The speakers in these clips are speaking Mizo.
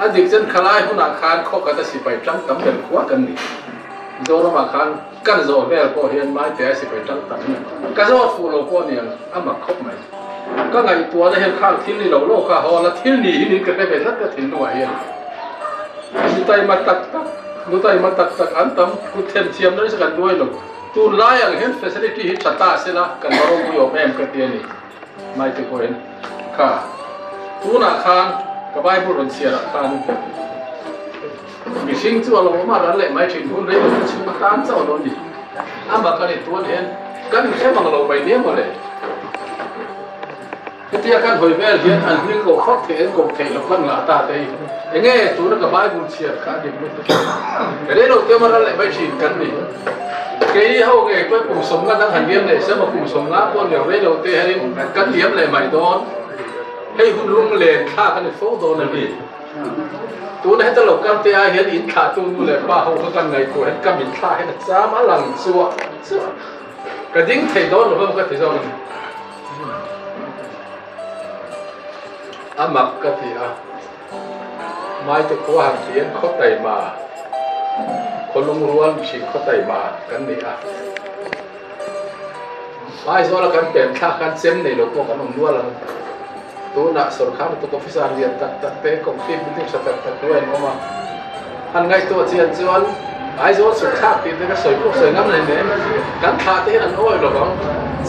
A dik chuan khalai hunah khan khaw khat a sipai tang tam ber khua kan ni. Mizoramah khan kan zawh vel pawh hian Maite a sipai tang tam ni. Ka zawt fuh lo pawh niang a mak khawp mai. Ka ngaihtuahna hian khang thil ni lo lo kha haw la thil ni hi nin ka hre ve tlat ka thinlungah hian. Nu taima tak tak, nu taima tak tak an tam kut themthiam nasa kan duai lo. Tunlai ang hian facility hi tha ta sela kan va ropui awm em ka ti a ni. Maite pawhin kha tunah khan ka Bible rawn chhiarah khan mihring chu a lo awm a ral leh mai thin hun rei lo te chhung atan chauh a lo ni. Amah kan intuan hian kan inhrem ang lo mai nia mawle. Hetia kan hawi vel hian an hming ko fak theih an koh theih loh kan ngah ta te hi enge tuna ka Bible chhiar kha a dik lutuk a. Rei lo te awm a ral leh mai thin kan ni. Kei ho nge pawh kum sawmnga dang han liam leh se maw kum sawmnga pawh ni lo rei lo te hianin kan liam leh mai dawn. Hei hun lung len thlak a ni fo dawn a ni. Tuna heta lo kal te ai hian in thlahtu nu leh pa ho kha kan ngaihtuah hian ka mitthla hian a cham a lang chuah chuah. Ka ding thei dawn lo emaw ka ti zawk a ni. A mak ka ti a, Maite khua han ti hian khaw taima, khaw lungrual mihring khaw taima kan ni a. Aizawla kan pen thlak khan chem nei lo pawh kan awm nual ang. Tunah sorkar lutuk officer lian tak tak te, concrete building tha tak tak hnuai an awm a. Han ngaihtuah chian chuan Aizawl chhuk thlak tih te ka sawi pawh sawi ngam hleinem em. Kan thlah te hian an awi lo vang.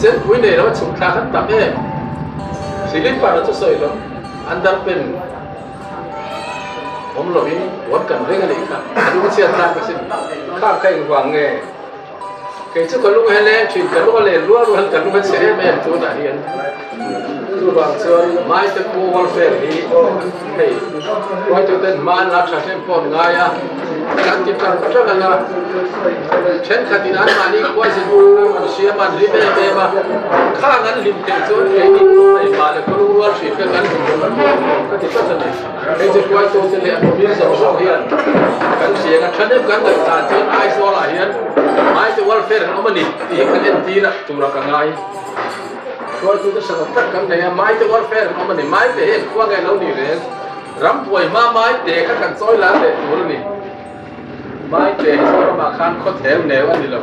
Chempui nei lo a chhuk thlak an tam em. Silipar chu sawi lo, underpen awm lovin puan kan ring a nih kha. A lung chhiat thlak ka sim. Khang kha engvang nge? Kei chu ka lung he leng thin, ka lung a len rual rual ka lung a chhe em em tunah hian. Chuvang chuan Maite Pu Welfare hi hei hruaituten hma an la tha hlem pawh an ngai a, kan ti tang tang ang a, thenkhatin anmahni khuaizin an siam a, an hlim em em a, khang an hlim theih chuan keini hei mah leh khaw lungrual hrin kha kan hlim lo ka ti tlat a ni. Hei chu hruaitute leh an awmir zawng zawng hian kan hriang a, thahnem kan ngaih dan chuan Aizawlah hian Maite Welfare an awm a ni tih hi kan entir a turah ka ngai. Hruaitute sangat tak kan nei a, Maite Welfare an awm a ni. Maite hi an khua nge lo ni reng? Rambuai hma Maite kha kan chawi lar leh tur a ni. Maite hi Zoramah khan khaw theu neu a ni lo.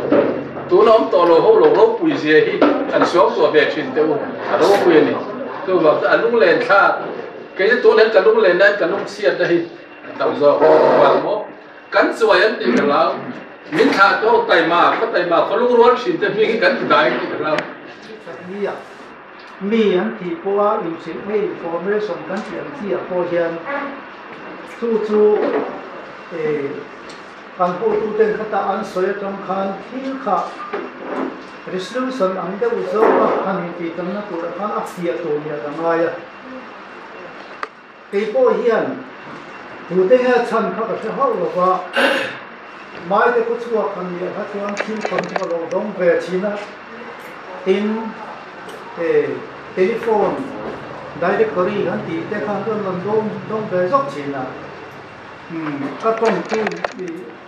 Tuna awm tawh lo ho lo ropui zia hi an suam tuah ve thin teh u, a ropui a ni. Chuvang chu a lunglen thlak. Kei chu tun hian ka lung len nain ka lung chhiat na hi a tam zawk vang maw? Kan chuai an tih ka hlau. Min thlah tawk taima, khaw taima, khaw lungrual thin te hming hi kan ti dai an tih ka hlau. Ni a, mi an tih pawha inhrilh hei information kan tih ang chi ah pawh hian chu chu kan hotuten khata an sawi atang khan thil kha resolution ang deuh zawka han intih tamna turah khan a fiah tur nia ka ngai a. Kei pawh hian tute nge chhan kha ka hre hauh lo va, Maite khaw chhuak han nih kha chuan thil thawn chu ka lo dawng ve thin a, tin telephone directory han tih te khan ka rawn dawng ve zawk thin a, ka tawng chu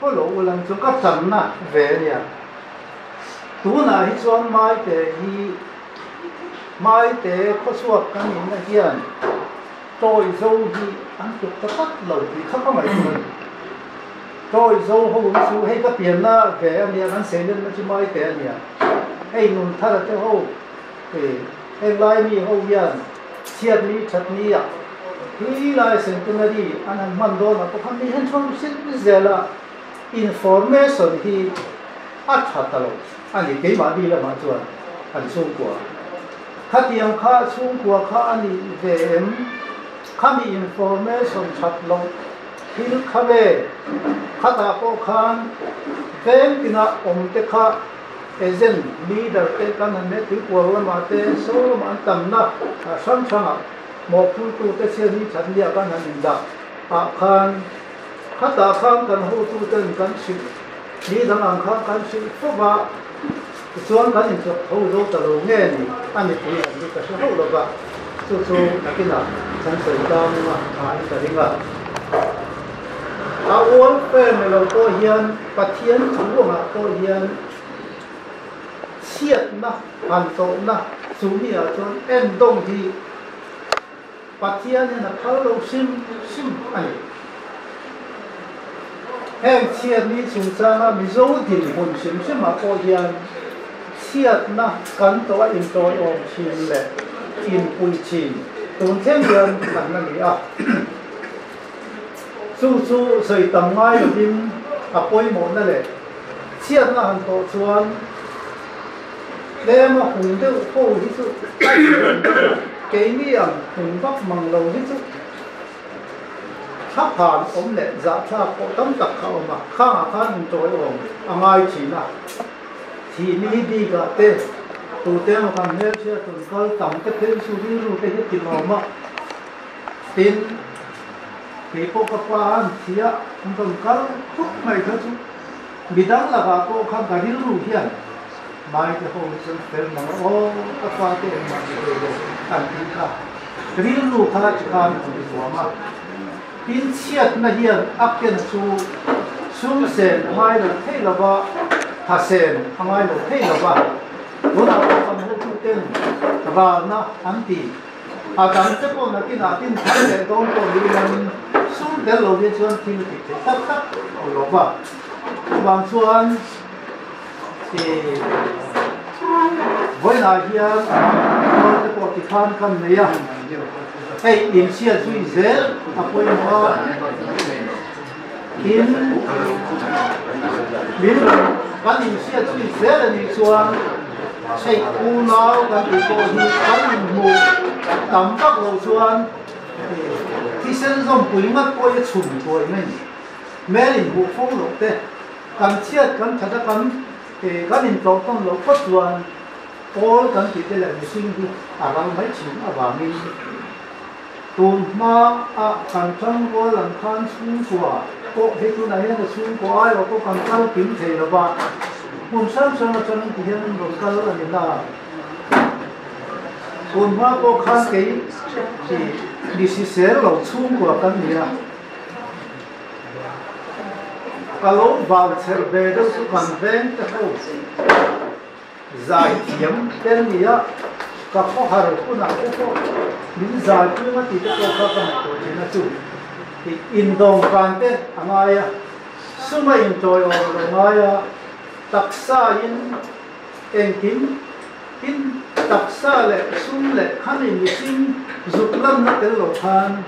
haw lo ulang chu ka channa ve a nia. Tunah hi chuan Maite hi. Hmaite khawchhuak kan inna hian tawi zo hi an tuk ta tlat lo tih kha ka ngaihtuah a ni. Tawi zo ho hi chu hei ka pianna ve a nia, kan seilenna chu Hmaite a nia. Hei Nunthara te ho heng lai mi ho hian chhiatni thatni ah hi lai centenary an han hman dawn ah pawh khan mi hian chuan sil zel a information hi a tha ta lo. A ni, keimahni lamah chuan an chhungkua. Khatiang kha chhungkua kha a nih ve em? Khami information that loh thil kha ve? Khatah pawh khan veng tina awm te kha agent, leader te kan han hmet tuikual lamah te so lamah an tamna hrang hrangah mawhphurtu te chhiatni thatnia kan han indah ah khan khatah khan kan hotuten kan hrilh Ni dang ang kha kan hrilh fo va, tichuan kan inchawp tho zo ta lo nge ni a mipui lam hi ka hre hauh lo va, chu chu nakinah kan sawi tlang a tha in ka ring a. A ual fer ni lo pawh hian Pathian thu angah pawh hian chhiatna han tawhna chu mi ah chuan endawng hi Pathian hian a phal lo hrim hrim a ni. Heng chhiatni chungchanga Mizo dinhmun hrim hrimah pawh hian chhiatna kan tawh a intawiawm thin leh inpui thin tun thleng hian kan la ni a. Chu chu sawi tam ngai lovin a pawimawhna leh chhiatna han tawh chuan tlema hung deuh ho hi chu a inawm deuh a, keini ang hung vak mang lo hi chu Thlaphan awm leh zahthlak pawh tam tak kha a awm a, khangah khan intawiawm a ngai thin a. Thihni bikah te, tute emaw kan hmelchhia tun kal tam te phei chu rilru te hi ti lawm a. Tin, kei pawh ka pa an thi a, an rawn kal khawp mai kha chu midang lakah pawh khan ka rilru hian mai te ho hi chuan fel mang a, aw ka pa te engmah ni thei lo an tih kha. Rilru kha chi khan a ni huam a, tin chhiatna hian a ken chu sum sen a ngai lo thei lo va, tha sen a ngai lo thei lo va, tunah pawh kan hotuten ralna an ti. A dang te pawh nakinah tin thar leh dawn pawh ni ila sum tel lo hi chuan thil a tih theih tak tak lo va, chuvang chuan Vawiinah hian rual te pawh tikhan kan nei a, hei inchhiat zui zel a pawimawh a, tin min kan inchhiat zui zel a nih chuan hei unau kan tih pawh hi kan inhmuh tam vak loh chuan thisen zawmpui ngat pawh hi a chhun buai mai a ni. Hmel inhmuh fo loh te. Kan chhiat kan that a kan kan intlawh tawn loh phawt chuan pawl kan tih te leh mihring hi a ral mai thin avangin tun hma a kan tangrual ang khan chhungkua pawh hei tunah hian a chhungkua aiawh pawh kan kal kim thei lo va, hmun hrang hrang atangin ti hian an rawn kal a ni na. Tun hma pawh khan kei mi hrisel lo chhungkua kan ni a. Ka lo vau chher ve deuh chu kan veng te ho zai thiam te an ni a, ka khawhar hunah te pawh min zai pui anga tih te pawh kha ka ngaihtuah thin a chu tih indawmkan te a ngai a, sum a intawiawm lo ngai a, taksa in engkim tin taksa leh sum leh khami mihring zuk lanna tel lo khan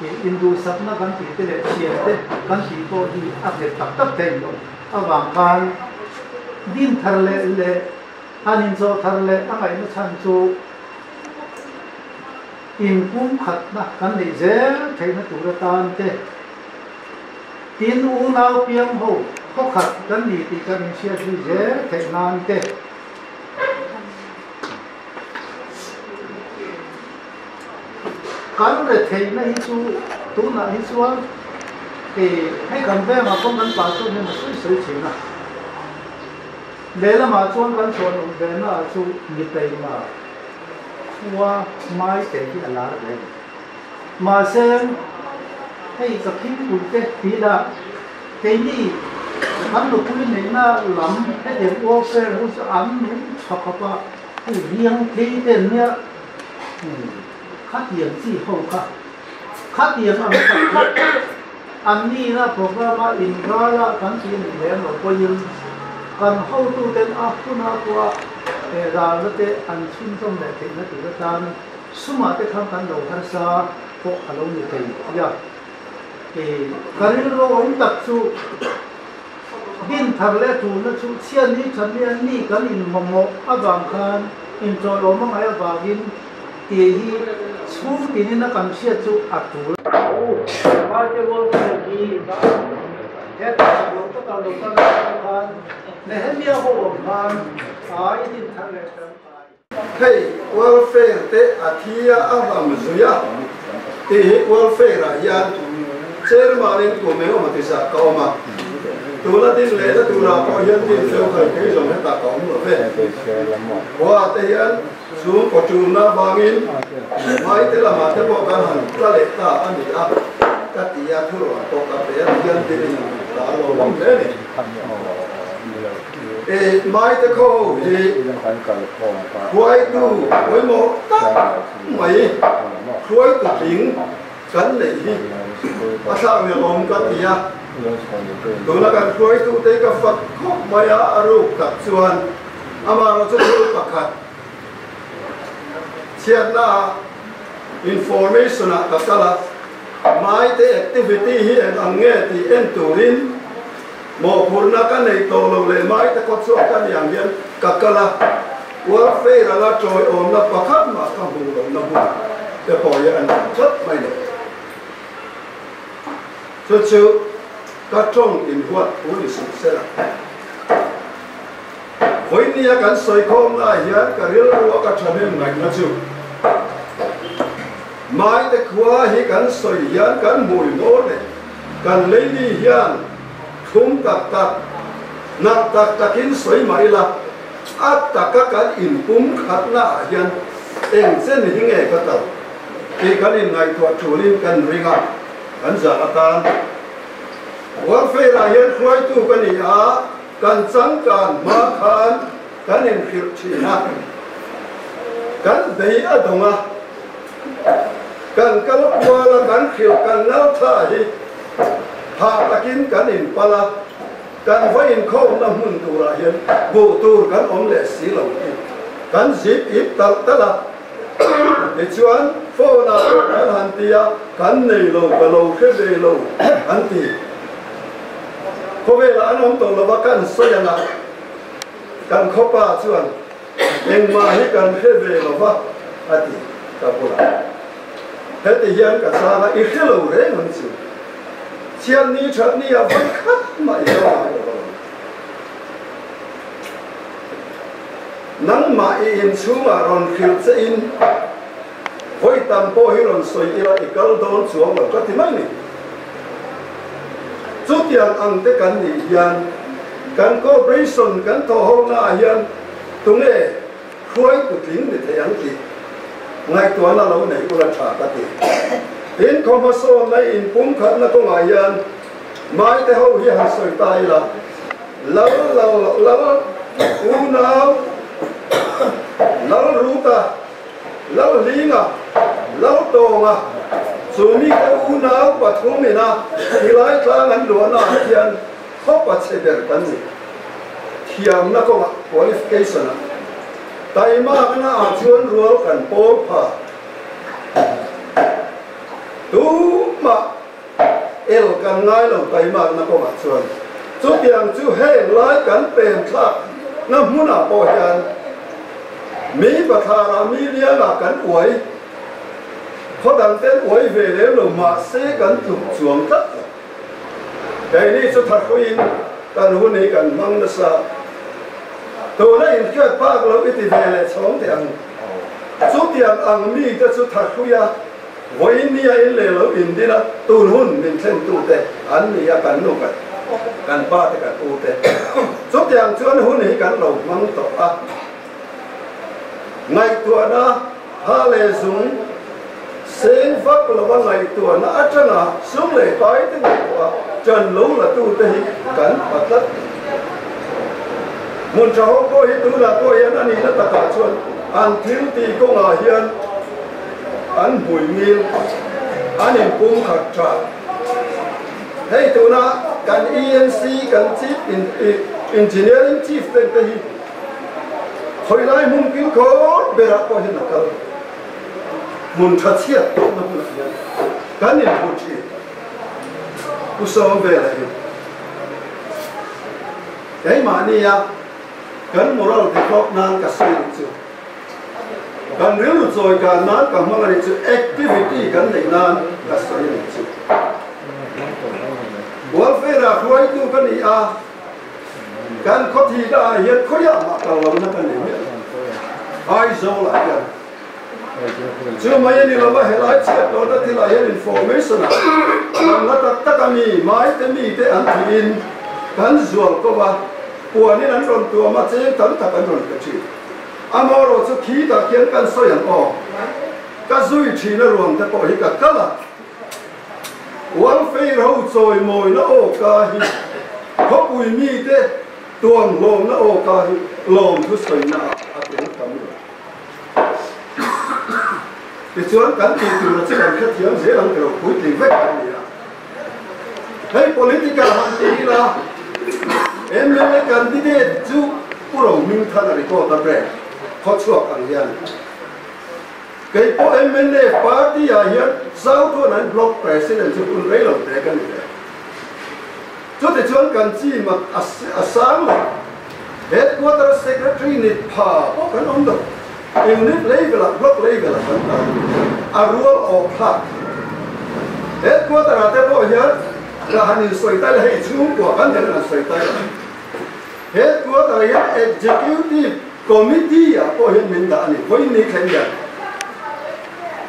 Induhsakna kan tih te leh thian te kan tih pawh hi a nghet tak tak thei lo avang khan din thar leh leh han inchawh thar leh a ngaihna chhan chu inpumkhatna kan neih zel theihna tur atan te tin unau piang ho khawkhat kan ni tih kan inhriat zui zel theih nan te. Kan retheihna hi chu tunah hi chuan hei kan vengah pawh kan pastor hian a sawi sawi thin a, lehlamah chuan kan chhuan awm ve na ah chu mi taima khua mai te hi a lar ve a ni. Mahse hei ka khingpui te tih lah keini kan nupui neihna lam hetiang welfare ho chu an nung tha khawp a, hei riang phei te an nia. Khatiang chi ho kha khatiang ang tak hi an nihna program a inral a kan tih a nih lem lo pawhin kan hotuten a huna pawha he ralna te an chhunzawm leh theihna tur atan sumah te khan kan lo harsa pawh a lo ni thei a. Ka rilru awm tak chu Din thar leh tulna chu chhiatni thatni an ni kan inmawmawh avang khan inṭawlawm a ngaih avangin tih hi chhung tinin a kan hriat chu a tul. Hmaite welfare hi hetah chak lo taka lo kal a nih khan Nehemia ho awm khan a i din thar leh tangkai. Hei welfare te a thi a a ram zui a tih hi welfare ah hian chairman in kum eng emaw ti zah ka awm a, tuna din lehna turah pawh hian din feu khai phei zawng hetah ka awm lo ve. Khua te hian chhungkaw tulna avangin mai te lamah te pawh kan han tla leh ta a ni a, ka ti a thuruan pawh ka pe a ti hian din in a lo awm hle a ni. E Maite khaw ho hi hruaitu pawimawh tak mai, hruaitu tling kan neih hi a thlak nih awm ka ti a. Tuna kan hruaitute hi ka fak khawp mai a, a ruk tak chuan amaherawhchu thil pakhat chhiatna ah information ah ka kal a, Maite activity hi eng ang nge tih en turin mawhphurhna ka neih tawh lo leh Maite khawchhuak ka nih ang hian ka kal a, welfare a la tawiawmna pakhat mah ka hmuh lohna hmun te pawh hi a nuam tlat mai lo. Chu chu ka tawng inhuat thu ni suh sela. Vawinia kan sawikhawmna ah hian ka rilru a ka thahnem ngaihna chu Maite khua hi kan sawi hian kan hmui hmawr leh kan leini hian thlum tak tak, nalh tak takin sawi mah ila a taka kan inpum khatna ah hian eng chen hi nge ka kal tih kan inngaihtuah tulin kan ring a, kan zah atan welfare ah hian hruaitu ka ni a. Kan changkan hma khan kan inhrilh thin a, kan bei a dawng a, kan kal kual a, kan hrilh kan nal tha hi hah takin kan inpal a, kan va inkhawmna hmun turah hian hmuh tur kan awm leh si lo hi kan zip ip talh talh a. Tichuan phone ah pawh kan han ti a, kan nei lo, ka lo hre ve lo an ti. Khawvelah an awm tawh lova kan sawi ang a, kan khawpa chuan engmah hi kan hre ve lova a ti ka bulah. Heti hian ka chang a, i hre lo reng ang chu. Chhiatni thatni ah vawi khat mah i lo ngai lo ang. Nangmah i inchhungah rawn hrilh che in vawi tam pawh hi rawn sawi ila i kal dawn chuang lo ka ti mai ni. Chutiang ang te kan nih hian kan corporation kan thawh ho na ah hian tunge hruai kutling ni thei ang tih ngaihtuahna lo nei ula tha ka ti. Tin, khaw hmasawnna inpumkhatna kawngah hian Maite ho hi han sawi ta ila, Lal lal lal unau, Lal Ruta, Lal Hlinga, Lal Tawnga, chu mite unau pathum ina tilai tlang an luahna ah hian khawpa chhe ber kan ni. Thiamna kawngah, qualification ah, taimakna ah chuan rual kan pawl pha. Tumah. El kan ngai lo taimakna kawngah chuan chutiang chu heng lai kan pen thlak na hmunah pawh hian mi bathlarah mi liangah kan uai khaw dang ten uai ve lem lo mahse kan tluk chuang tlat lo. Keini chu thahruiin kan hun hi kan hmang nasa. Tuna inhriat bak lo i ti ve leh chhawng teh ang. Chutiang ang mite chu thahruia Vawiin nia in leh lo in din a, tun hun min thlen tu te an ni a, kan nu kan kan pa te kan u te. Chutiang chuan hun hi kan lo hmang tawh a. Ngaihtuahna ha leh zung seng vak lova ngaihtuahna atanga sum leh pai te ngaihtuah a ṭan lo la tu te hi kan pa tlat. Hmun ṭha ho pawh hi tunah pawh hian a nihna takah chuan an thil tih kawngah hian An hmui ngil an inpum khat tha. Hei tuna kan ENC kan Chief Engineering Chief ten te hi khawilai hmun kil khawr berah pawh hian a kal. Hmun tha chhiat tawhna hmunah hian kan inhmu thin. Pu Sawmvela hi keimahnia kan moral develop nan ka sawi ang chu. Kan rilru chawi kan nan ka hmang a nih chu, activity kan neih nan ka sawi a nih chu. Welfare ah hruaitu ka ni a, kan khawthihna ah hian khawiah mah kal lohna ka nei miah lo. Aizawl ah hian chu mai a ni lo va, helai chhiat tawhna thil ah hian information ah kan la tak tak a mi, maite mite an thihin kan zual ko va, puanin an rawn tuam a, cheng tam tak an rawn pe thin. Amaherawh chu khi tah khian kan sawi ang aw. Ka zui thin a ruang te pawh hi ka kal a. Welfare ho chawimawina aw ka hi khawpui mite tuamhlawmna aw ka hi lawmthu sawina ah a tel tam lo. Tichuan kan tih tura chu kan hrethiam zel ang tilo puitling vek kan ni a. Hei political han ti ila mla candidate chu Pu Rohmingthana record a brek khawchhuak ang hian kei pawh mnf party ah hian South an block president chu hun rei lo te ka ni ve. Chutichuan kan chi mak a sang lo. Headquarter secretary ni pha pawh kan awm lo. Unit level ah block level ah kan kal a rual awk thlak. Headquarter ah te pawh hian ka han insawi tai la hei chhungkua kan hian an sawi tai la. Headquarter ah hian executive committee ah pawh hian min dah a ni. Vawiin ni thleng hian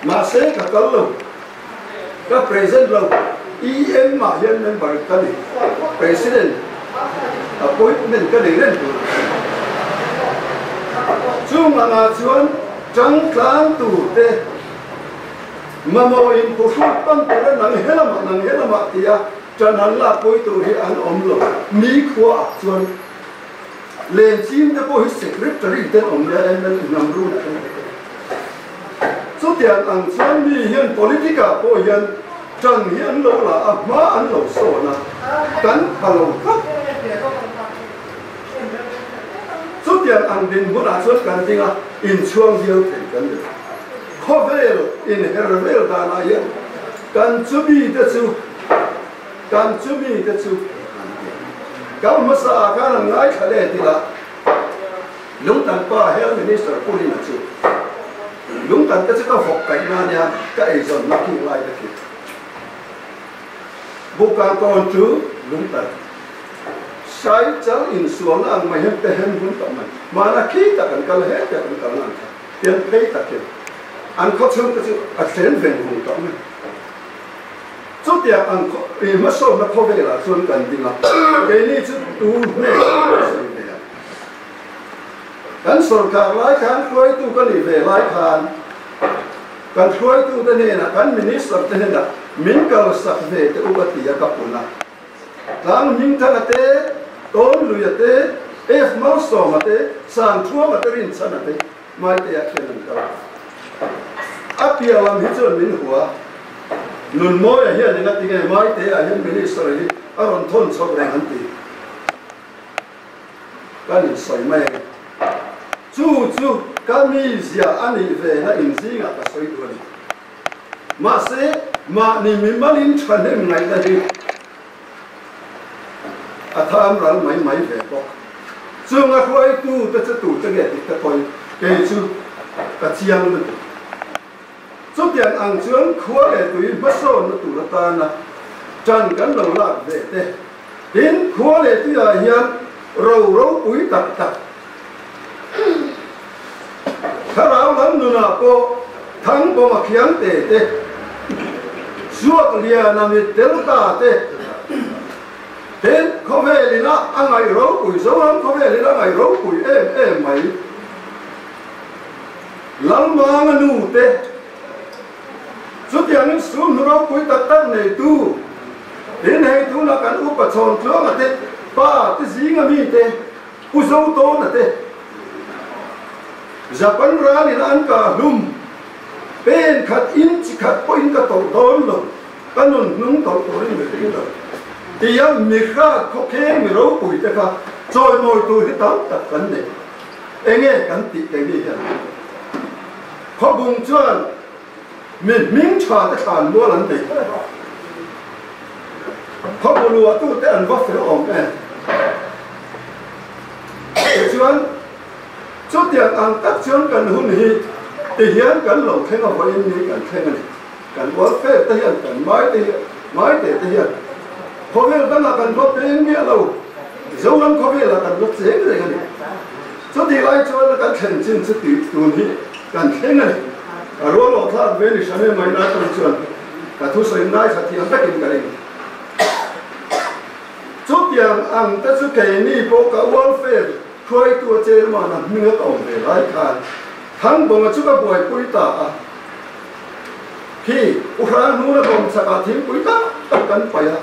mahse ka kal lo. Ka present lo. EM ah hian member ka ni. President appointment ka nei reng tur. Chung angah chuan tangtlang tur te mamawh in phuhruk pan tura nang helamah nang helamah tia tan han lakpui tur hi an awm lo. Mi khua ah chuan Lenchim te pawh hi secretary te an awm nia MLA hnam run ah te. Chutiang ang chuan mi hian politic ah pawh hian tan hi an lo la a, hma an lo sawn a, kan pha lo tlat. Chutiang ang dinhmun ah chuan kan ding a, inchhuang viau thei kan ni lo. Khawvel inher vel dan ah hian kan chumi te chu kan chumi te chu an ti a. Kal hmasa ah khan an ngaithla let ila. Lungtan pa Health Minister Pu Rina chu Lungtan te chu ka vawk kaih na nia ka eizawn na khi lai ka khi. Bukang kawn chu Lungtan Sai chal insualna ang mai hian pehen hun tawh mai. Mahna khi tak an kal he te an kal na an kha tian phei tak hian an khawchhung te chu a thlen veng vung tawh mai. Chutiang ang i hmasawnna khawvelah chuan kan ding a, keini chu tu hneh kan sawi ve ang. Kan sorkar lai khan hruaitu ka nih ve lai khan kan hruaitute hnenah, kan minister te hnenah min kalsak ve teh u ka ti a, ka pun a. Tlang Hmingthanga te, Tawn Luia te, F Malsawma te, Sangthuama te Rinchhana te Maitea khian an kal a. A piah lam hi chuan min hua. Nunmawia hian engatinge Maitea hian minister hi a rawn thawn chhoh reng an ti. Kan insawi mai ang e. Chu chu ka mizia a nih ve na inzingah ka sawi duh a ni. Mahse, mahni mimalin thahnem ngaihna hi a tham ral mai mai ve bawk. Chunga hruaitu te chu tute nge tih ka tawi kei chu ka chiang lutuk. Chutiang ang chuan khua leh tui hmasawnna tur atana ṭan kan lo lak ve te. Tin, khua leh tuiah hian ro ropui tak tak thlarau lam nunah pawh Thangbawma Khiangte te, Zuakliana mittel ta te, tin, khawvelin a a ngaih ropui, Zoram khawvelin a ngaih ropui em em mai. Lalmanga nu te, chutiangin sum hnu ropui tak tak neitu, tin hei tuna kan upa Chhawntluanga te, pa te zinga mi te, Pu Zotawna te, Japan ralin an kah hlum, pen khat in chi khat pawhin ka tawrh dawn lo, ka nun hnung tawrh turin mi ring lo, tia mi hrat khawkheng mi ropui te kha chawimawi tur hi tam tak kan nei. Enge kan tih keini hian Khawbung chuan mi hming tha te thlan mual an nei. Khawbu luahtu te an va fel awm em? Tichuan chutiang ang tak chuan kan hun hi ti hian kan lo thleng a vawiin ni kan thleng a ni. Kan welfare te hian kan mai te hian mai te te hian khawvel dangah kan va peng miah lo, Zoram khawvelah kan va cheng reng a ni. Chutih lai chuan kan thlen chin chu tih tun hi kan thleng a ni. A rual awh thlak ve ni hran em mai na atang chuan ka thusawi ngaithla thiam vekin ka ring. Chutiang ang te chu keini pawh ka welfare hruaitu a chairman a hming a ka awm ve lai khan Thangbawnga chu ka buaipui ta a. Khi U Hranghmuna bawm chakah thingpui tak tak kan paih a,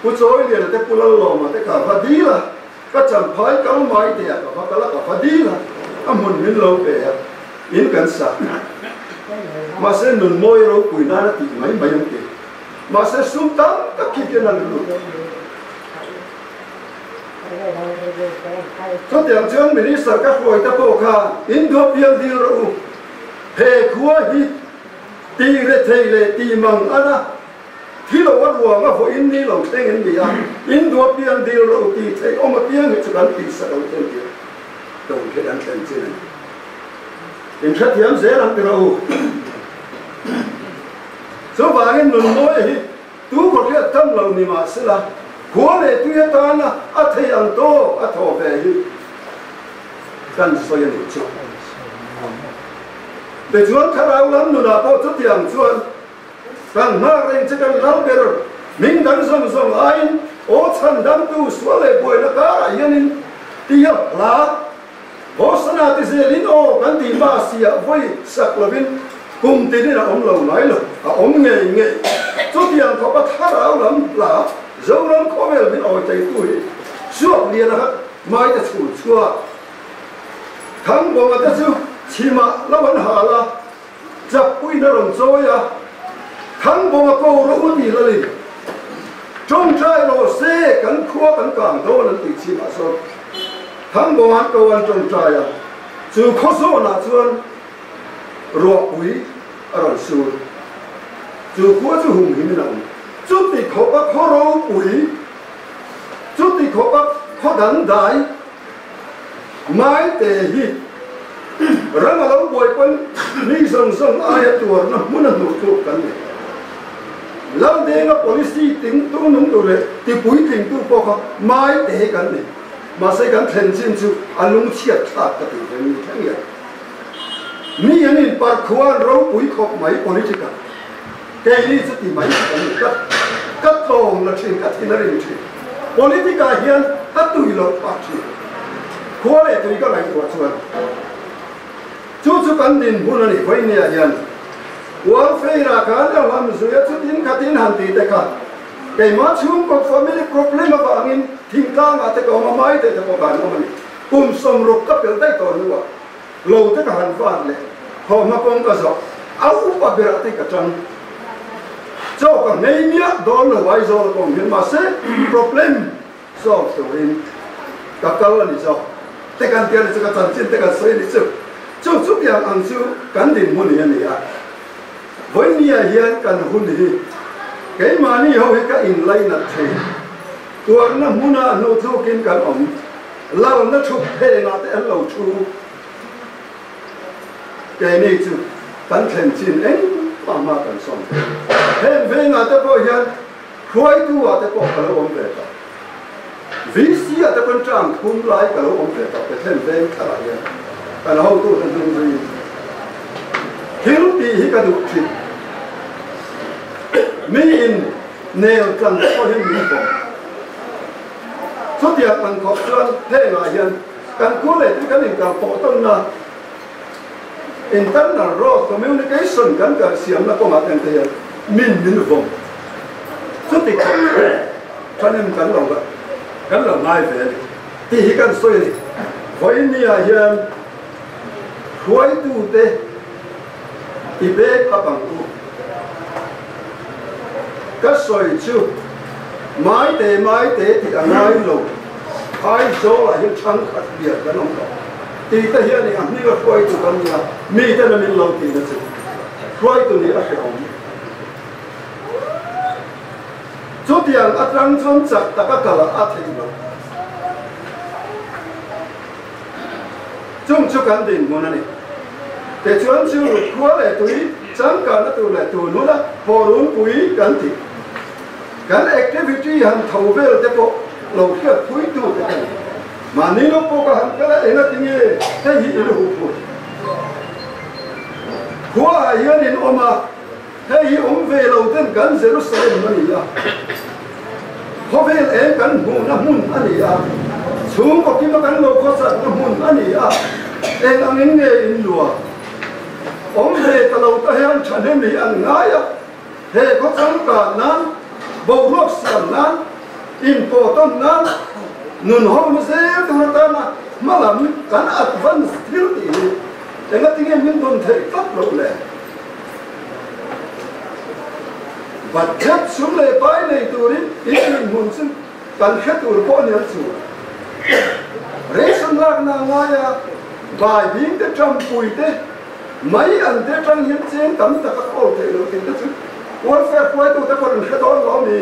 Pu Chawiliana te Pu Lallawma te ka va dil a, ka champhai kal mai te ah ka va kal a, ka va dil a, a hmun min lo pe a, in kan sa. Mahse nun mawi ropui nan a tih mai mai ang ti. Mahse sum tam tak khi khian a lut. Chutiang chuan Minister ka hruai ta pawh kha in duap pial dil rawh u. He khua hi ti rethei leh ti mang ana thi lo a ruang a vawiin ni lo thleng in ni a, in duap pial dil rawh u ti theih awm apiang hi chu kan tihsak ang thlen tir tawng khi kan thlen chin a ni. In hrethiam zel ang ti rawh u. Chuvangin nunmawi hi tu khawhriat tam lo ni mahsela khua leh tui atana a thei ang tawk a thaw ve hi kan sawi a nih chu. Tichuan thlarau lam nunah pawh chutiang chuan kan nghak reng che kan lal ber hming dang zawng zawng aiin aw chhandamtu sual leh buaina karah hianin tia hla Hosana ti zelin aw kan tih hma siah vawi sak lovin kum tinin a awm lo ngai lo, a awm ngei ngei. Chutiang khawpa thlarau lam hla Zoram khawvel min awi teitu hi suak lian a hmaite chhul chhuak. Thangbawnga te chu chhimah lo an hal a, chakpuiin a rawn chawi a, Thangbawnga ko rawh u ti lalin tawngtai rawh se kan khua kan kang dawn an tih chhimah sawn Thangbawnga'n ko an tawngtai a, chu khaw zawnah chuan ruahpui a rawn sur. Chu khua chu humhim in a awm. Chuti khawpa khaw ropui, chuti khawpa khaw dangdai Maite hi ram a lo buai pawn mi zawng zawng aia tuarna hmun a hnuh thluk kan ni. Laldenga policy ting tu nung tu leh ti puitling tu pawh kha Maite hi kan ni. Mahse kan thlen chin chu a lungchhiat thlak ka tih ve mi thleng hian. Mi an inparh khua an ropui khawp mai politic-ah. Keini chu ti mai kan ni tlat. Ka tlawm la thin, ka thin a rim thin. Politic-ah hian ka tui loh phah thin. Khua leh tui ka ngaihtuah chuan chu chu kan dinhmun a nih vawinia hian Welfare-ah khan a hlam zui a chutin khatin han ti te kha keimah chhungkaw family problem avangin thingtlangah te ka awm a, mai te te pawh ka han awm a ni. Kum 60 ka pel daih tawh hnuah Lo te ka han vat leh thawhhma kawng ka zawh a upa berah te ka tang. Chaw ka nghei miah dawn lo Aizawl a kawng hian mahse problem solve turin ka kal a ni zawk te kan tia ni chu ka chanchin te kan sawi a ni chu. Chu chutiang ang chu kan dinhmun hi a ni a. Vawinia hian kan hun hi keimahni ho hi ka inlainat thei. Tuarna hmuna hnuhtlukin kan awm. Lalna thup phenah te an lo thu. Keini chu kan thlen chin engmah hma kan sawm thei. Heng vengah te pawh hian hruaitu ah te pawh ka lo awm ve tawh. VC ah te pawn term thum lai ka lo awm ve tawh Bethlehem veng thlarah hian kan hotu te hnung zuiin thil tih hi ka duh thin. Miin nel tlang pawh hian min bawm. Chutiang ang khawp chuan hengah hian kan khua leh tui kan inkal pawh tawnna internal road communication kan kal siamna kawngah te ang te hian min min vawm. Chuti khawp chu thahnem kan lo kan lo ngai ve a ni tih hi kan sawi a ni. Vawinia hian hruaitute i bek up ang u. Ka sawi chu Maite Maite tih a ngai lo, Aizawlah hian chhangkhat lian kan awm tawh tih te hian a hming a hruaitu kan nia, miten a min lo tihna chu hruaitu nih a hrehawm. Chutiang atang chuan chak taka kal a theih loh. Chung chu kan dinhmun a ni. Tichuan chu khua leh tui changkanna tur leh tun huna Phawrunpui kan tih kan activity han tho vel te pawh lo hriat phui tu te ka ni. Mahni lo pawh ka han kal a, enga tinge hei hi in huh phut? Khua ah hian in awm a, hei hi awm ve lo ten kan Jerusalem a ni a, khawvel eng kan hmuhna hmun a ni a, chhungkaw kima kan lo khawsatna hmun a ni a, eng angin nge in luah? Awm ve ta lo ta hian thahnem hi an ngai a, he khaw changkan nan, boruak siam nan, inpawhtawn nan, nun ho na zel tur atana hmalam kan advance thil tih hi engatinge min dawn theih tlat loh le? Budget sum leh pai nei turin in dinhmun chu kan hre tur pawh a ni ang chu. Ration lakna a ngai a, bai bing te tampui te mai an te atang hian cheng tam tak a kawl theih loh tih te chu welfare hruaitute pawh an hre dawn lo a mi.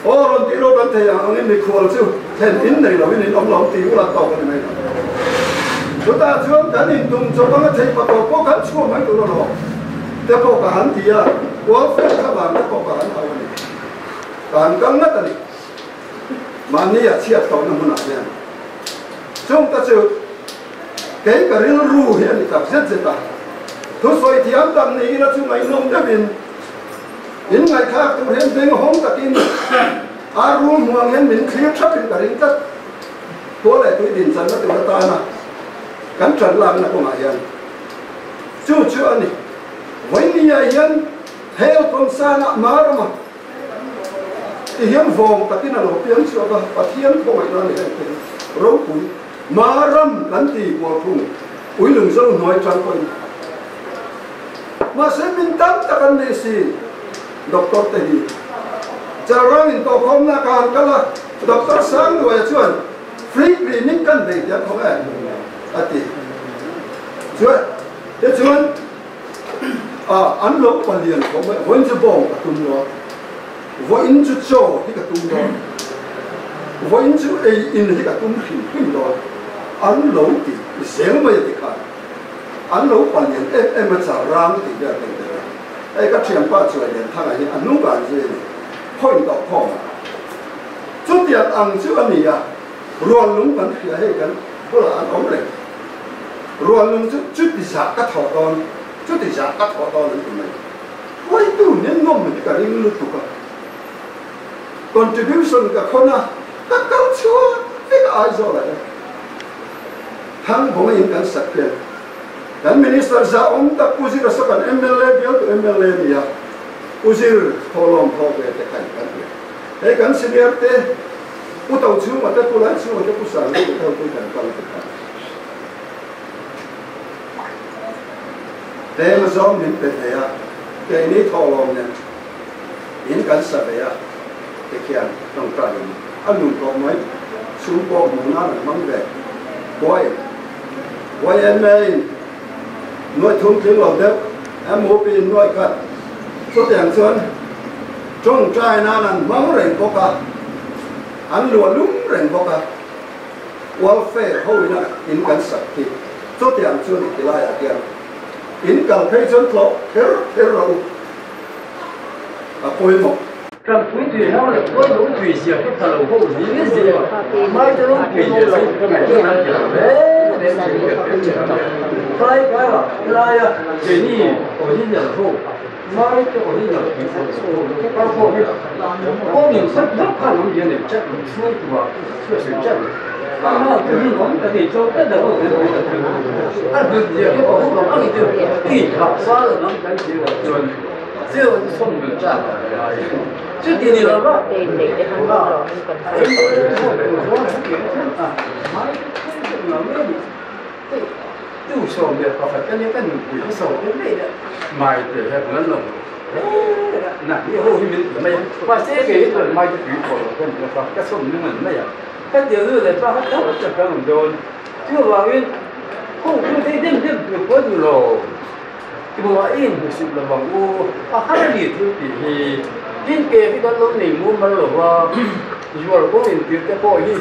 Aw rawn tih rawh kan thei ang angin mikhual chu thlen in nei loin in awm lo tih ula tawk a ni mai lo. Chutah chuan kan intum chawp anga thei pakawt pawh kan chhuah mai tur alawm te pawh ka han ti a, welfare thlavang te pawh ka han hau a ni. Ka han kal ngat a ni. Mahni a chhiat tawhna hmunah hian chung te chu kei ka rilru hi a ni tak zet zet a, thusawi thiam tak ni ila chu ngaihnawm deuhin In ngaihthlak tur hian beng hawng takin ar rul hmuang hian min thlir thapin ka ring tlat. Khua leh tui din channa tur atana kan ṭan lakna kawngah hian chu chu a ni. Vawinia hian hel kawmsanah Marama ti hian vawng takin a lo piang chhuak a, Pathian khawngaihna a ni heng te hi ropui Maram kan ti kualphung ui lung zo hnuai ṭang pawhin. Mahse min tam tak an nei si, Doctor te hi. Chalrang in tawhkhawmna ka han kal a, Doctor Sangluaia chuan free clinic kan nei tih a thawk e a ti. Chuan tichuan an lo palian khawp mai, vawiin chu bawng ka tum dawn, vawiin chu chaw hi ka tum dawn, vawiin chu ei in hi ka tum hrim hrim dawn an lo ti zel mai a ti khan. An lo palian em em a char rang tih vel ka intel a, hei ka thianpa chuai lian thanga hi a hnung kan zui a ni, khaw in tawh khawm a. Chutiang ang chu a ni a, ruanlung kan hria hei kan bulah an awm reng. Ruanlung chu chuti zah ka thawh dawn, chuti zah ka thawh dawn an ti mai. Huaitu nen nawm hi ka ring lutuk a, contribution ka khawn a, ka kal chhuak vek a Aizawl ah hian. Thangvawng in kan sak hian kan Minister zah awm tak Pu Zira saw kan mla bialtu mla a ni a, Pu Zir thawhlawm thaw ve te kha in kan hria. Hei kan senior te Pu Tochhunga te Pu Laichhunga te Pu Sangluka te ho pawh kan kal te kha tlem zawng min pe thei a, keini thawhlawm nen in kan sa ve a te khian tawngtai in a nun tawh mai. Chhung pawh hmuh nan an hmang ve. Buai YMA in nuai thum tling lo deuh, MOP in nuai khat. Chutiang chuan tawngtai nan an hmang reng bawk a, an luah lum reng bawk a. Welfare ho ina in kan sak khi chutiang chu a ni ti laiah hian in kal phei chuan tlawh kher kher rawh u, a pawimawh. Kan pui tui hau leh khawi lo tui zia ka pha lo ho zing zing a, mai te lo tui zia chu ka ngaihtuah nan ti lo reng reng chu ka hriat che a nia. Khalai kai a, helai a keini original ho, mai te original tui pawh lo ho kal pawh hi kawngin khat khat khan awm hian nei chat lo chhung tura chhuah sawi chat lo. A hma chu hi awm ta nei cho tlat lo ho hian awm ta chu a hlut zia hi a awm lo ang chu tih thah fal an awm kan si lo chuan. Tumah i inhmusit lo ang u, a har a ni thil tih hi. Tin, ke hi kan lo nei mumal lo va, zual kawng intir te pawh hi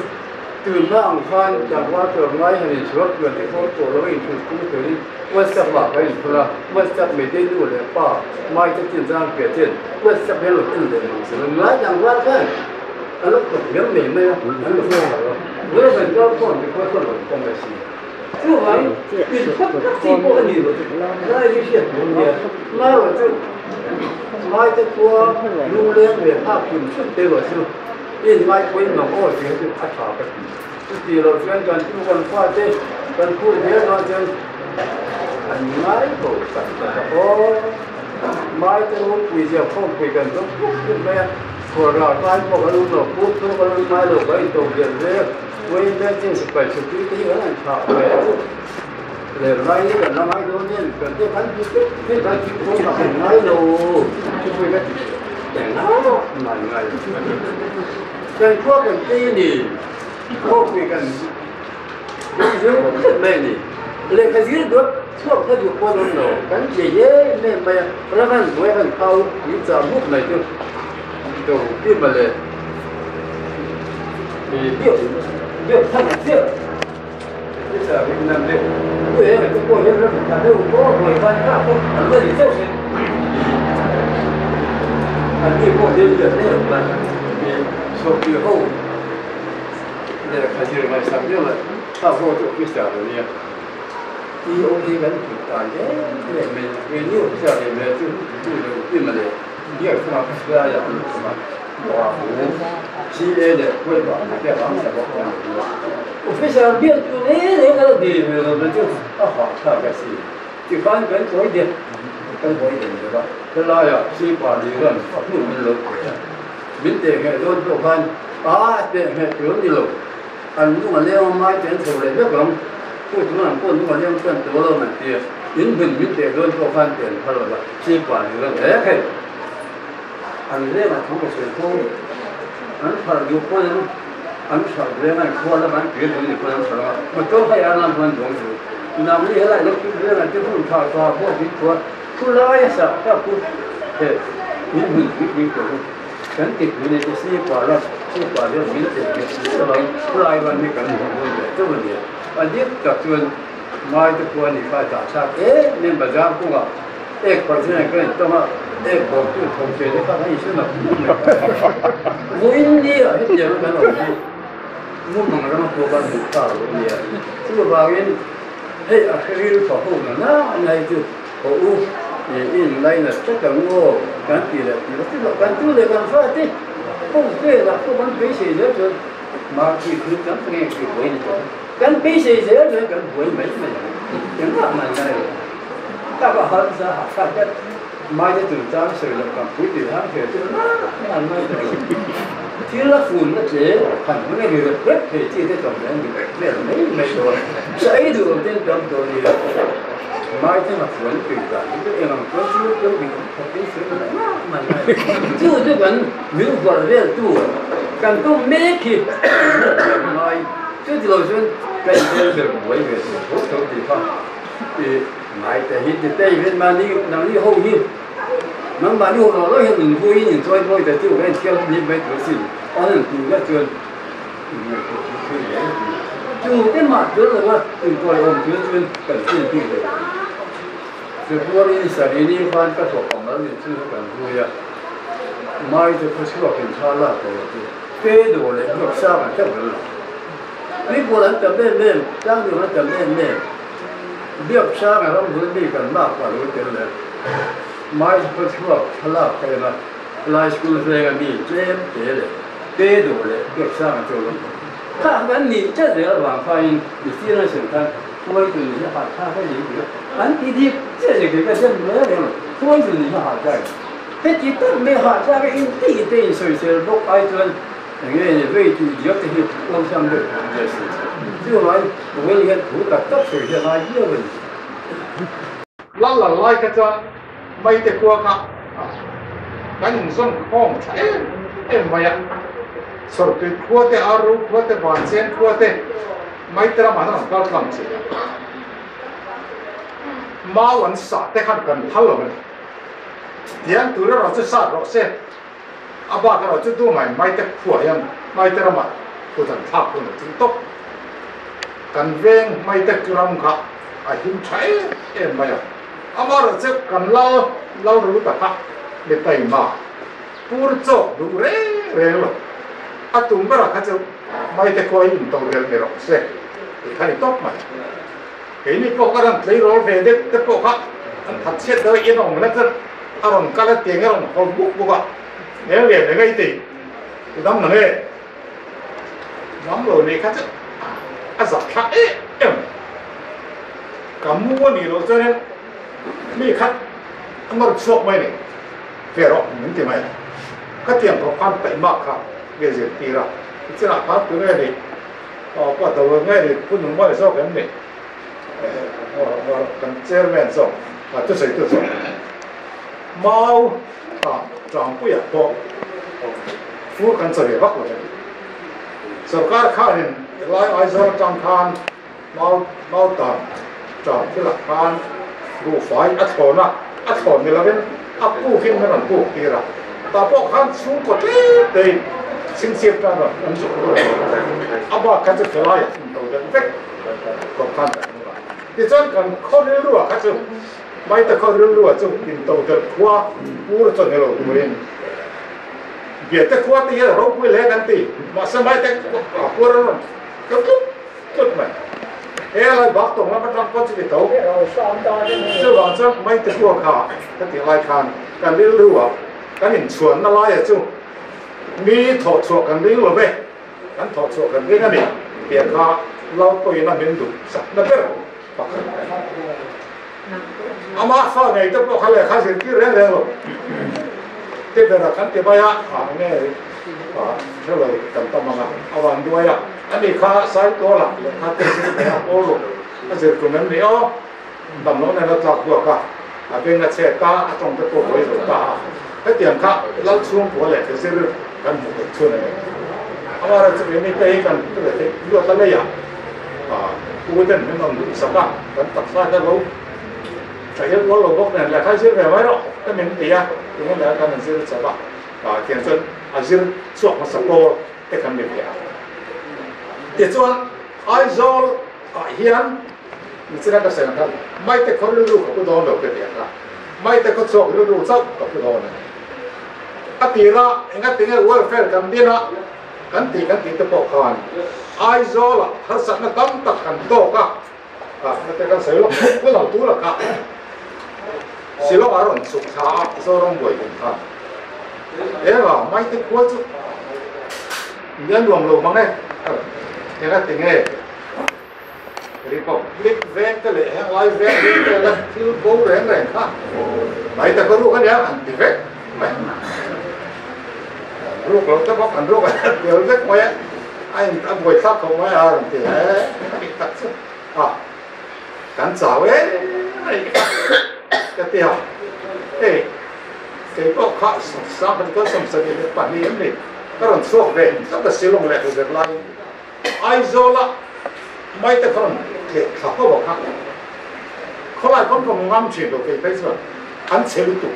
tunna ang khan tlangval tur ngai han inchhuak tluan te pawh tawh lo a inchhun kung turin WhatsApp ah kan inphur a, WhatsApp Meitei nu leh pa mai te chin zang piah ten WhatsApp hian lo en leh ang che ngai tlangval khan an lo kawp hiam mai mai a, an lo hre lo a, lo kan kal khawm te pawh sawn lo kawm mai si. Chuvang in khat khat chi pawh a ni lo lai hi hriat tur nia. Marawh chu Maite khua lungleng ve phak hrim hrim te ruah chu in ngaipawhin mang aw tih hi chu a tha ka ti. Chuti loh chuan kan tu kan fate kan phur viau dawn chuan an ngai ko tak tak a aw. Maite ropui zia khawmpui kan zawng puk puk mai a, chhuar ral kai pawh kan awm lo, puk pawh kan awm ngai lo, kan into lian ve. Vawiin dancing sipai chhutui te hi kan han thlah ve chu lel lai hi kan la ngai dawn em kan te kan ti tep tep kan ti pawh kan ngai lo chu pawh ka ti. Engah mah ngai lo a ni. Kan khua kan tei a ni, khawpui kan zir tlat mai a ni. Lehkha zir duat chhuak kha duh pawh an awm lo, kan che em em mai a, ram han buai han phau tui chah mup mai chu do pi mawle. Biak biak thang chiah Officer biak tu reng reng a la dil ve lo na chu a hahthlak a si. Tikhan kan kawi deuh kan kawi deuh deuh a, helaiah Sipa Liran a hmun min lo pe a, min teh ngheh dawn pawh khan a teh ngheh tur ni lo, an lung a leng a mai te an chho leh vek ang, chu chu an pawh lung a leng chuan tur lo an ti a, in hmun min teh dawn pawh khan teh an phal lo va, Sipa Liran he hei an leng a thu ka sawi fo, an phal duh pawn an. An hralh veng an khua lam an kir duh ni pawn an hralh a, motor kha i lam pawn an duang chu. Nang ni helai electric veng an ti hun tha tha pawh ding khua thu lai a sak tak chu he in hmun pui pui tawh chu kan ti pui nei te si pa lam si pa hian min ti nghet si lo ang thu lai van hi kan hmu dawn ve chauh a nia. A dik tak chuan mai te khua ni kha dah thlak em em bazar kawngah Ek Pathian ka intawng a, ek bawktu thawmhne te kha kan inhre nap nap mai kha. Vawiin ni ah hetiang a kan awm hi mumang rama pawh kan hmuh phak lo a nia. Chuvangin hei a hre ril thaw ho na na a hi chu haw u i inlainat tlat ang aw kan ti leh ti lo ti kan tu leh kan fa te pawh velah pawh kan beisei zel chuan mahni thil tam tak nge tih buai ni tawh. Kan beisei zel chuan kan buai mai mai ang. Engmah mah ngai lo. Tak a har za ha kha hian mai te chungchang sawi loh kan pui tih hang thei chu engmah an ngai tawh lo. Thil a fun na tle han hmang a ri rep rep thei chi te chawm leh an ri vel mai mai tawh a. Sa ei duh lo ten tam tawh a nia. Mai te nga fuan tui dan hi chu eng ang chuan chu tleu bik awm khawp in sawi loh engmah an ngai lo. Chu chu kan min hual vel tu kan tum mek hi ngai. Chu ti lo chuan ka inhmel ber buai ve tawh tho tho tih kha i ngai te hi ti tei hian mahni nangni ho hi nangmahni ho lo lo hian in vui in inchawi mawi ta chu ka inthiam ni mai tur asin an han tih ngawt chuan inngaihtuah chu thui hle a ti. Chu te mah tel lo a inkawi awm tur chuan kan chin bik lo. February ni sarih ni khan ka thawk ang al nih chu kan vui a, Mai chu khawchhuak in thla lak tawh lo chu. Pe dawr leh hlawk sang an hleuh reng lo. Tuipual an tam em em, tlangding an tam em em. Biak sang a ram hul mi kan lak pah lo tel leh mai khawchhuak thlalak ka en a, lai school veng a mi tlem te leh pe dawr leh biak sang an chaw lo. Kha kan nih chet zel avang khain mi sir an sem khan hruaitu nih hi a hahthlak a ni tih kha an ti dik chiah leh kei ka dem hle reng lo. Hruaitu nih hi a hahthlak a ni. Heti tak mai hahthlak a inti te insawisel bawk ai chuan enge ni vei tih diak te hi awlsam deuh tur nia si. Chuvangin Will hian thu tak tak sawi hi a ngai viau a ni. Lal lal lai kha chuan Maite khua kha kan inzawn khawm tha em em mai a, Sawrtui khua te, Arru khua te, Vanchen khua te Maite ramah hian an kal tlang thin a, mau an sah te khan kan phal lo a ni. Tiang tur erawh chu sat rawh se, a bak erawh chu du mai mai te khuah hian mai te ramah kut an thlak hun a tling tawp. Kan veng mai te ram kha a him tha em em mai a, amaherawh chu kan lal lal ru ta kha mi taima pur chawk duh reng reng lo. A tum berah kha chu mai te khua hi intorel ni rawh se tih kha ni tawp mai. Keini pawh ka rawn tleirawl ve deuh te pawh kha an that chhiat deuh a, in awm la chuan a rawn kal a tiang a rawn haw buk buk a, hmel lian leh ngei tih i dam na nge? Dam lo nei kha chu a zak thlak em em mai. Ka mu a nih loh chuanin mi khat a nawr chhuak mai ni, fe rawh min ti mai. Ka tiang khawp khan taihmak kha nge zirtir a, tichinah khan tunge nih? Aw pa do nge ni pu nung mawi zawk em ni kan chairman zawk thusawitu zawk mau a. Ṭangpuiah pawh fur kan cha ve vak lo a ni. Sorkar khanin helai Aizawl aṭang khan mau mautan ṭang thilah khan buhfai a thlawn a, a thlawn ni lovin a pukin min rawn puk tir a, tah pawh khan chhungkaw tlem tein chhingchhip tan rawn an zuk ru a, a bak kha chu helaiah in to deuh vek khawp khan kan hmu a. Tichuan kan khaw rilruah kha chu Maite khaw rilruah chu intodelh khua pur chaw ni lo turin Biate khua te hian ropui hle kan ti. Mahse Maite pur an rawn tlu tlut tlut mai. He lai bak tawng lam atang pawh chu ti tho. Chuvang chuan Maite khua kha ka tih lai khan kan rilruah kan inchhuanna laia chu mi thawhchhuah kan ring lo ve. Kan thawhchhuah kan ring a ni tih kha Lalpawiin a min duh sakna ber pakhat a ni. Amah fa ngei te pawh kha lehkha zirtir reng reng lo te bera kan ti mai a, a nge hre lo kan tam ang a, a van duai a, ani kha Saituala lehkha te zir ve a pawl ruk a zir tum em ni aw, dam lo nen a tlak buak a, a beng a chhet a, a tawng te pawh buai zo ta a, hetiang kha Lalchhungkua lehkha zir kan hmu theih chhun a ni. Amaherawhchu keini te hi kan theih luat a leiah. U ten min rawn duh sak a, kan taksa te lo tha hial ual lo bawk nen lehkha zir ve mai rawh te min ti a, tinge lehkha kan han zir chauh a, tiang chuan a zir chhuak hmasa pawl te kan ni ve a. Tichuan Aizawl ah hian nichina ka sawi ang khan Maite khaw rilru ka pu dawn lo te ti ang a, Maite khaw chhuak rilru chauh ka pu dawn a ni. A tirah engatinge welfare kan din a, Kan tih kan tih te pawh khan Aizawlah harsatna tam tak kan tawk a, na te kan sawi lawk pu lo tur a kha Shillong a rawn chhuk thla a Zoram buai kum khan Eva Maite khua chu mi a nuam lo mang e enga tinge Republic veng te leh heng lai veng veng te la thil bo reng reng kha Maite khaw ruk ania an ti vek mai. Ruk lo te bawk an ruk a tel vek mai a, a in a buai thlak khawp mai a rawn ti he tih tak chu a kan chau em mai ka ti a, hei kei pawh kha sang 27 em ni ka rawn chhuak ve tlat a Shillong leh Huzir laiin Aizawla Maite kha rawn tleh thla ho a kha khawlai pawn ka hmu ngam thin lo kei phei chuan an chhe lutuk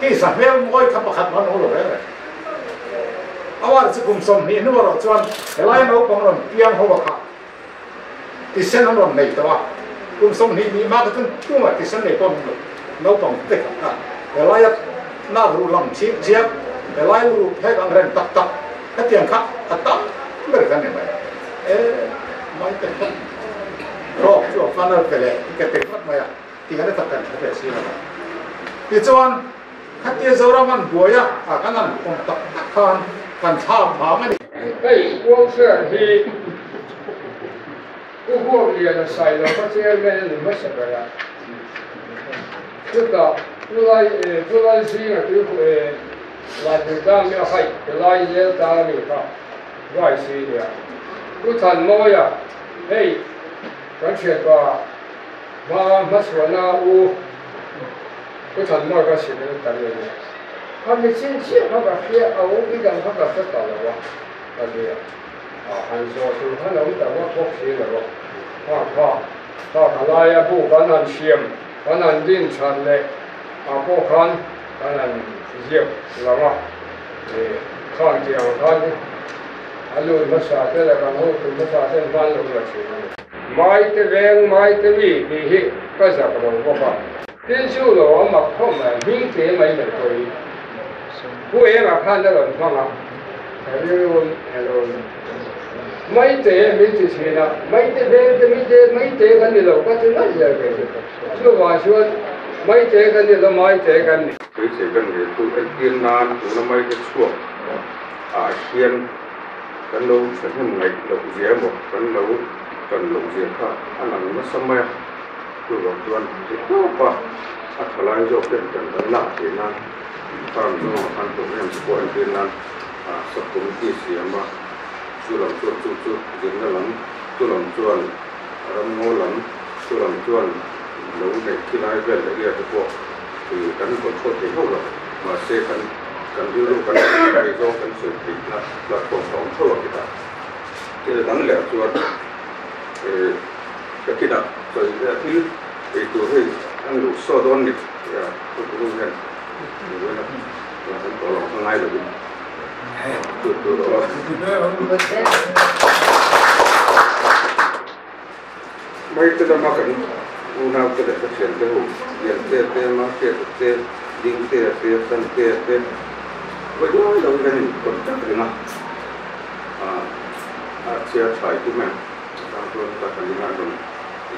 hei za hmel mawi kha pakhat man awm lo reng reng a war chu kum 20 hnu erawh chuan helai naupang rawn piang ho a kha tisen an rawn nei tawh a kum 20 nih mah kha chuan tumah tisen nei pawh an awm lo naupang te kha helaia nak ruh lam chhip chiap helai lu phek ang reng tak tak hetiang kha a tam ber kan ni mai e mai te kha rawk chu a funnel pe leh i ka ti ringawt mai a tih an tak kan hre ve si lo a tichuan khatia Zoram an buai a a kan an awm tak tak khan kan thlak vang a ni. Hei welfare hi Pu Huakliana Sailova chairman a ni hmasa ber a, chutah Pu Lai Pu Lalzinga tui Laipui mi a haih helai zel ta a ni kha Vice hi nia. Pu Thanmawia hei kan thianpa hma hmachhuahna u Pu Thanmawia kha secretary a nia. Kha mi chhinchhiah kha ka hria a u bik ang kha ka hre ta lo a ka nia. A han zawh tur khan a awm ta vak bawk si lo a. Kha kha kha ka laia bu kan han siam kan han din chhan leh ah pawh khan kan han ziak lang a, khang tih ang khan a lut hmasa te leh kan hotu hmasa ten hman lo la thin a ni. Maite veng, maite mi tih hi ka zak lo bawk a. Tin chu lo a mak khawp mai, hming te mai mai pawh hi Pu Enga khan a rawn hmang a, ka rilru hello Maite min ti thin a, maite veng te mite maite kan ni lo ka ti ngat zel ve chu. Chuvang chuan maite kan ni lo maite kan ni. Beisei kan nei chu entir nan tuna maite chhuak ah hian kan lo thahnem ngaih loh zia emaw kan lo tan loh zia kha a lang nasa mai a, chuvang chuan ti tawp a a thalai zawk ten kan kan lak theih nan farm zawngah khan program te pawh entir nan ah sub committee siam a, chu lam chuan chu chu zirna lam chu lam chuan ramngaw lam chu lam chuan lo neih khilai vel area te pawh ih kan control thei hauh lo. Mahse kan kan rilru kan thei zawng kan sawi theihna platform a awm tho a kitah. Thil dang leh chuan ka kinah sawi ve a thil ei tur hei an luh saw dawn ni tia thu hian kan tawh lo ang ngai lovin tur tur a awm. Mai te lama kan unau te leh ka thian te ho Lian te te, Mate te, Ding te te, San te te vawi duai lo hi kan in contact reng a, a chhiar thlai tum em atang chuan ka kan inah rawn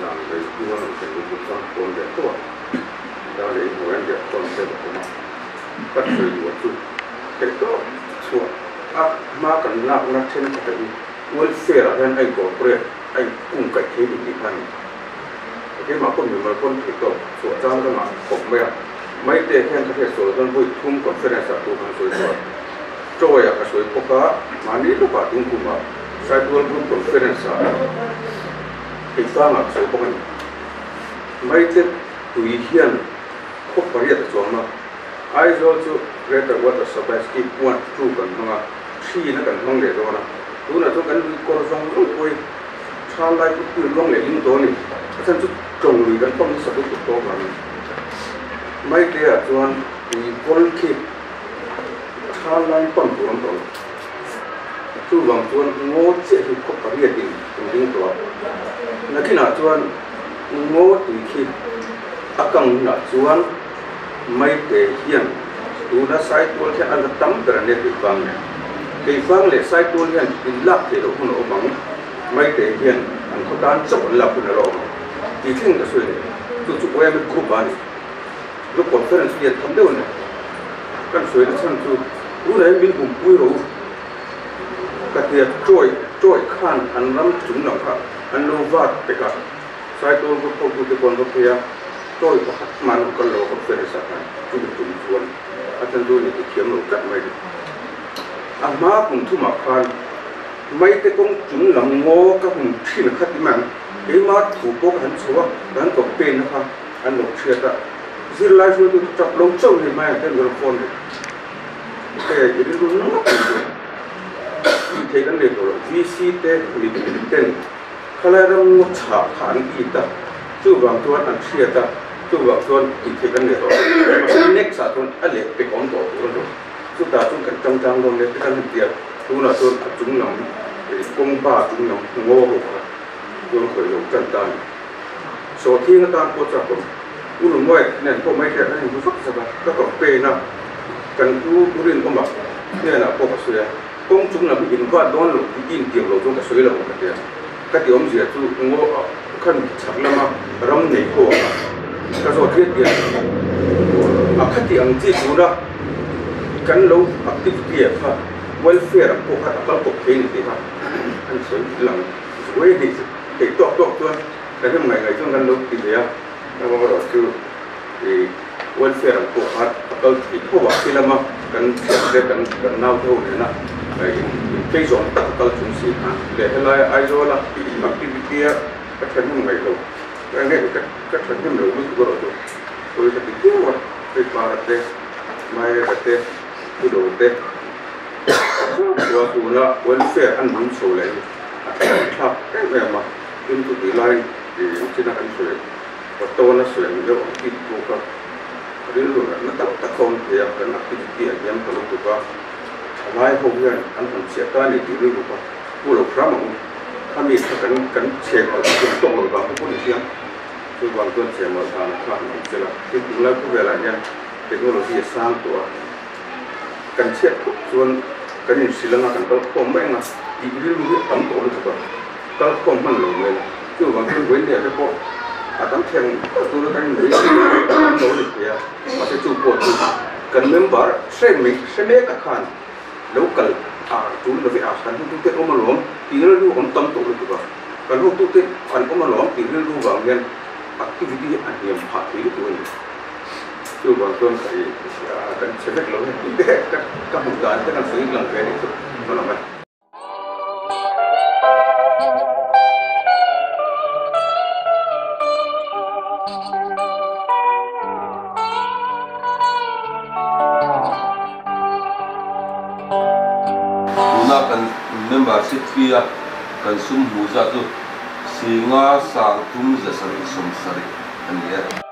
zan rei hnu a rawn thlen lutuk chuan phone leh tho a, dar leh inhmuh hian riah khawm te ka awm a, ka sawi duh chu theih tawp chhuah a hma kan lakna thenkhat ah hi welfare ah hian a incorporate a inkung kaih thei ni tih kha a ni. Keimah pawh mimal pawn theih tawp chhuah chang ka ngah khawp mai a, Maite khian ka hriat sual chuan vawi thum conference ah tu khan sawi tawh a, Troy ah ka sawi bawk a, mahni lawkah tungkum ah Saitual Group Conference ah Keifang ah ka sawi bawk a ni. Maite tui hian khaw pariat a chuang a, Aizawl chu Greater Water Supply Scheme 1, 2 kan hmang a, three na kan hmang leh dawn a, tunah chuan kan lui kawr zawng zawng pawh hi tha lai put pui luang leh ling tawh a ni. A chhan chu tawng lui kan pang nasa lutuk tawh avangin Maite ah chuan tui kawl khi tha lai pang tur an tawh lo. Chuvang chuan ngaw chiah hi khaw pariat in kan ding tawh a, nakinah chuan ngaw tui khi a kang hunah chuan Maite hian tuna Saitual hian a la tam ber a nia Keifang nen. Keifang leh Saitual hian in lak theih loh hun a awm ang, Maite hian an khaw tan chauh an lak hun a la awm ang tih thleng ka sawi leh. Chu chu YMA group a ni. Group conference lian tham deuh a ni. Kan sawi na chhan chu tunah hian min humpui rawh u ka tia Troy Troy khan an ram chung lam kha an lo vat pek a, Saitual group hotute pawh an va phei a. Toy pakhat hman lo kal lo a conference ah khan chumi tum chuan a chan chu ni ti thiam lo tlat mai ni. A hma kum thumah khan maite kawng chung lam ngaw ka hun thin kha ti mai ang, keima thu pawh ka han chho a, ka han campaign na kha an lo hriat a, zirlai hruaitu chu tap lo chauh ni mai ang ten rawn phone rih. Hei i rilru ngawt mai chu tih theih kan nei tawh lo, VC te mipui ten khalai ram ngaw chhah kha an it a. Chuvang chuan an hriat a, chuvang chuan tih theih kan nei tawh lo. Mahse next ah chuan a leh pek awm tawh tur a ni. Chutah chuan kan tang tang dawn hle te kan han ti a, tunah chuan a chung lam kawng ba chung lam ngaw ho kha chuan khawih lo tan ta a ni. Sawhthing atan pawh chuan kawm U Lungmuai nen pawh mai hriat an inhmu vak zak a, ka campaign a, kan u Rinawma hnenah pawh ka sawi a, kawng chung lam hi invat dawn lo tih i intiam lo chuan ka sawi lo ang ka ti a. Ka ti awmzia chu ngaw khan chhak lama ram nei ho a ka zawt hian hian a khati ang chi tuna kan lo activity ah kha welfare ang pawh kha a kal kawp thei ni tih kha an sawi lang zuai a ni thei tawk tawk chuan kan hem ngaih ngaih chuan kan lo ti ve a amaherawh chu ih welfare ang pawh kha a kal thei tho a khi lama kan thiante kan kan naute ho nena in phei zawng tak a kal chung si khan leh helai Aizawl a activity a ka thahnem ngaih lo ka nge ka ka thahnem lo lutuk erawh chu pawi ka ti viau a hei para te Maireka te Thudo te chua tuna welfare an lung chho leh hi a thlak em em a tin chutih lai china kan sawi Ka tawn a sawi ang deuh ang tih bawk a, rilru natna tam tak a awm thei a, kan activity ah hian ka lutuk a, thalai ho hian an han chhiah ta a ni tih rilru kha pu lo hram ang u, khami kha kan kan chhe palh thiam tawk loh vang te pawh ni chiang, chuvang chuan chhe mawlh dan kha han awm chel a, tin tunlai khawvelah hian technology a sang tawh a, kan chhiat khawp chuan kan inhrilh anga kan kal khawm mai anga tih rilru hi a tam tawh lutuk a, kal khawm hman lo mai la. Chuvang chuan vawiin te pawh a tam thei ang tak tura kan inbei an lo ni thei a, mahse chu pawh chu kan member hre mai hre mek a khan lo kal a tul lo ve a, kan hotute awm alawm tih rilru awm tam tawh lutuk a, kan hotute an awm alawm tih rilru vang hian activity hi a hniam phah thei lutuk a ni. Chuvang chuan ka i kan chhe vek lo hei tih te ka hmuh dan te kan sawi lang ve a nih chu ka lawm e. membership fee a kan sum hmuh zat chu 5 3 7 70 a ni e.